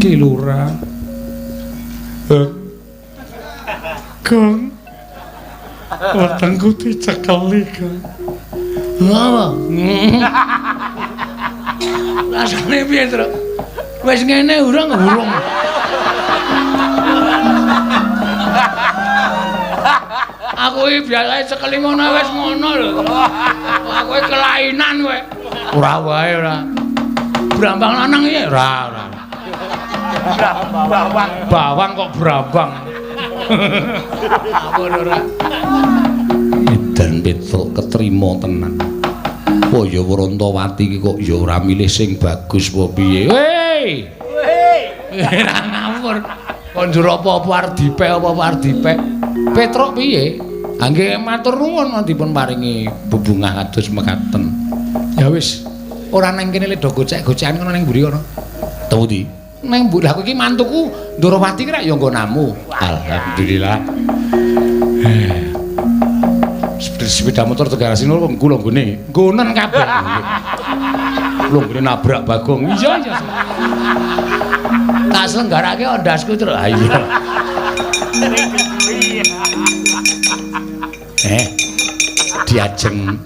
Ki Lurah. Gong. Wetengku dicekeli, Gong. Apa? Rasane piye, Truk? Wis ngene urung urung. Aku iki biasane cekeli ngono wis ngono lho. Aku iki kelainan kowe. Ora wae ora. Brambang lanang iki ora ora. Bawang. Bawang kok brambang. Aku ora. Edan Petruk ketrima tenan. Oh ya Wrontowati iki kok ya ora milih sing bagus apa piye. Hei. Hei. Ora ngawur. Kon njur apa-apa arep dipek apa-apa arep dipek. Petruk piye? Ha nggih matur nuwun dipun paringi bebungah kados mekaten. Ya wis, ora nang kene le do gocek-gocekan kono ning mburi kono. Temu di. Nang mburi aku iki mantuku Ndorowati ki rak ya nggonamu. Alhamdulillah. Sepeda motor Tegarasi lho kula nggone. Nggonen kabeh. Lho nggone nabrak Bagong. Iya iya. Tak selenggarake ondasku terus. Ha iya. Diajeng